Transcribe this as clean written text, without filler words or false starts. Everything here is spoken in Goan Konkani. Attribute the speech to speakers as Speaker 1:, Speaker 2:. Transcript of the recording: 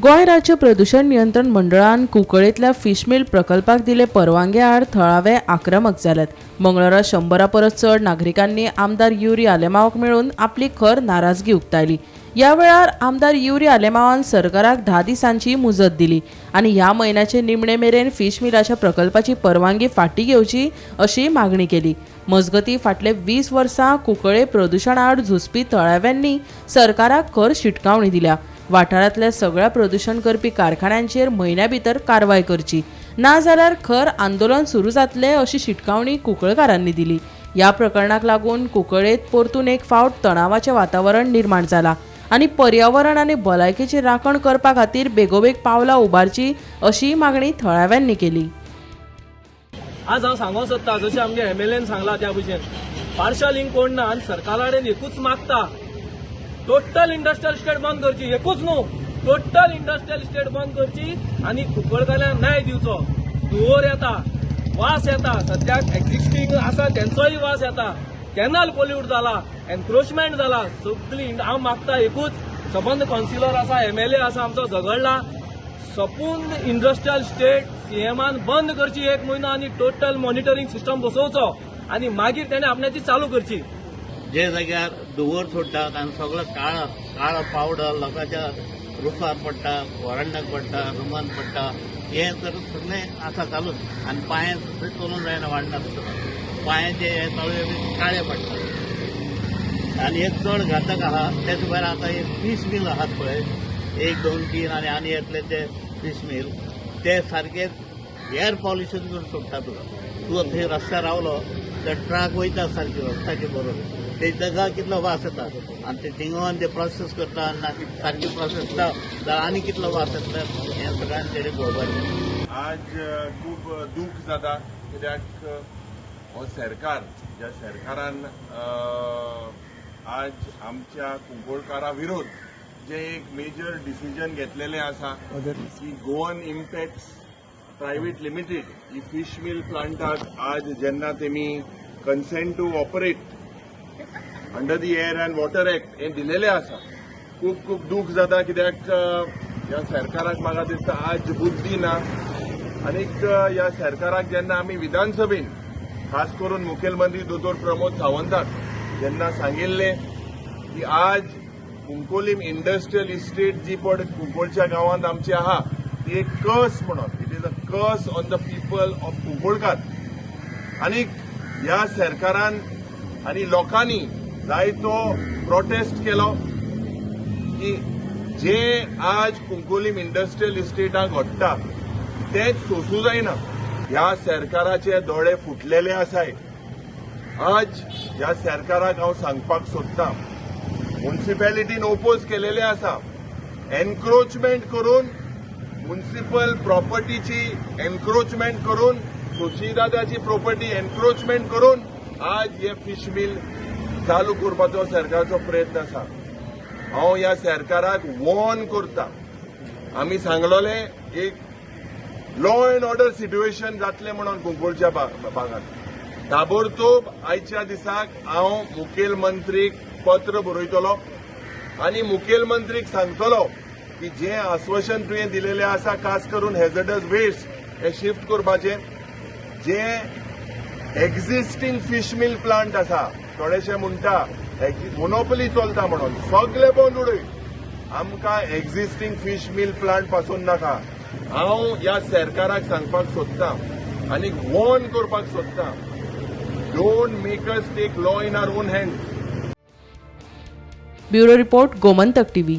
Speaker 1: गोंय राज्य प्रदूशण नियंत्रण मंडळान कुंकळेंतल्या फिशमील प्रकल्पाक दिले परवानगे आड थळावे आक्रमक जाल्यात. मंगळारा 100 परस चड नागरिकांनी आमदार युरी आलेमांवाक मेळून आपली खर नाराजगी उक्तायली. ह्या वेळार आमदार युरी आलेमांवान सरकाराक 10 दिसांची मुजत दिली आनी ह्या म्हयन्याचे निमणे मेरेन फिश मिलाच्या प्रकल्पाची परवानगी फाटीं घेवची अशी मागणी केली. मजगतीं, फाटले 20 वर्सां कुंकळे प्रदुशणा आड झुजपी थळाव्यांनी सरकाराक खर शिटकावणी दिल्या. वाठारांतल्या सगळ्या प्रदूशण करपी कारखान्यांचेर म्हयन्या भितर कारवाय करची, नाजाल्यार खर आंदोलन सुरू जातलें अशी शिटकावणी कुंकळकारांनी दिली. ह्या प्रकरणाक लागून कुंकळेंत परतून एक फावट तणावाचें वातावरण निर्माण जालां आनी पर्यावरण आनी भलायकेची राखण करपा खातीर बेगोबेग पावलां उबारची अशी मागणी थळाव्यांनी केली.
Speaker 2: आज हांव सांगोंक सोदता, जशें आमगे एमएलएन सांगला त्या भशेन पार्शल हिंग कोण ना आनी सरकारा कडेन एकूच मागता, टोटल इंडस्ट्रियल इस्टेट बंद करची. एकूच न्हू, टोटल इंडस्ट्रियल इस्टेट बंद करची आनी कुंकळकारांक न्याय दिवचो. धुंवोर येता, वास येता, सद्याक एक्झिस्टींग आसा तेंचोय वास येता, कॅनल पोल्यूट जाला, एनक्रोचमेंट जाला सगळी. हांव मागता एकूच, सबंद कावन्सिलर आसा, एमएलए आसा आमचो झगडला, सपून इंडस्ट्रियल इस्टेट सीएमान बंद करची एक म्हयनो आनी टोटल मॉनिटरींग सिस्टम बसोवचो आनी मागीर तेणे आपणाची चालू करची.
Speaker 3: जे जाग्यार धुंवर सोडटात आनी सगळो काळो काळो पावडर लोकांच्या रुफार पडटा, वरांडाक पडटा, रुमान पडटा. हें तर सगळें आसा चालूच आनी पांये सुद्दां चलूंक जायना. वाडना सुद्दां पांयाचे हे तळवे बी काळे पडटा आनी हे चड घातक आहा. तेच भायर आतां हे फीश मिल आहात पळय, एक, दोन, तीन आनी आनी येतले ते फीश मिल, ते सारके एअर पॉल्युशन करून सोडटा तुका. तूं थंय रस्त्यार रावलो तर ट्रक वयता सारकी रस्त्याचे बरोबर, ते ताका कितलो वास येता आनी ते थिंगान ते प्रोसेस करता आनी सारकी प्रोसेस ना जाल्यार आनी कितलो वास येतलो, हें सगळ्यान तेणें पळोवपाचें.
Speaker 4: आज खूब दूख जाता कित्याक हो सरकार, ज्या सरकारान आज आमच्या कुंकळकारा विरोध जे एक मेजर डिसिजन घेतलेलें आसा की गोवन इम्पॅक्ट प्रायव्हेट लिमिटेड ही फिश मिल प्लांटाक आज जेन्ना तेमी consent to operate under the Air and Water Act हें दिलेलें आसा, खूब खूब दूख जाता कित्याक ह्या सरकाराक म्हाका दिसता आज बुद्धी ना. आनीक ह्या सरकाराक जेन्ना आमी विधानसभेन, खास करून मुखेलमंत्री दोतोर प्रमोद सावंताक जेन्ना सांगिल्लें की आज कुंकोलीम इंडस्ट्रियल इस्टेट जी पड कुंकोळच्या गांवांत आमची आहा ती एक कर्स म्हणून, it is a curse on the people of Kunkolkar. आनीक ह्या सरकारान आनी लोकांनी जायतो प्रोटेस्ट केलो की जे आज कुंकोलीम इंडस्ट्रियल इस्टेटाक घडटा तेच सोसूं जायना. ह्या सरकाराचे दोळे फुटलेले आसाय. आज ह्या सरकाराक हांव सांगपाक सोदतां, मुन्सिपॅलिटीन ओपोज केलेले आसा. एनक्रोचमेंट करून, मुन्सिपल प्रॉपर्टीची एनक्रोचमेंट करून, सोशिदादाची प्रॉपर्टी एनक्रोचमेंट करून आज हे फिश मिल चालू करपाचो सरकारचो प्रयत्न आसा. हांव ह्या सरकाराक वॉर्न करता. आमी सांगलोले एक लॉ अँड ऑर्डर सिट्युएशन जातलें म्हणून कुंकळच्या भागात. ताबडतोब आयच्या दिसाक हांव मुखेलमंत्रीक पत्र बरयतलो आनी मुखेलमंत्रीक सांगतलो की जें आश्वासन तुवें दिलेलें आसा, खास करून हेजडस वेस्ट हे शिफ्ट करपाचें, जे एक्झिस्टींग फिश मिल प्लांट आसा, थोडेशे म्हणटा मोनोपली चलता म्हणून, सगळे बंद उडय. आमकां एक्झिस्टींग फिश मिल प्लांट पासून नाका. हांव ह्या सरकाराक सांगपाक सोदतां आनी वॉर्न करपाक सोदतां, don't make us take law in our own hand.
Speaker 1: Bureau report, Gomantak TV.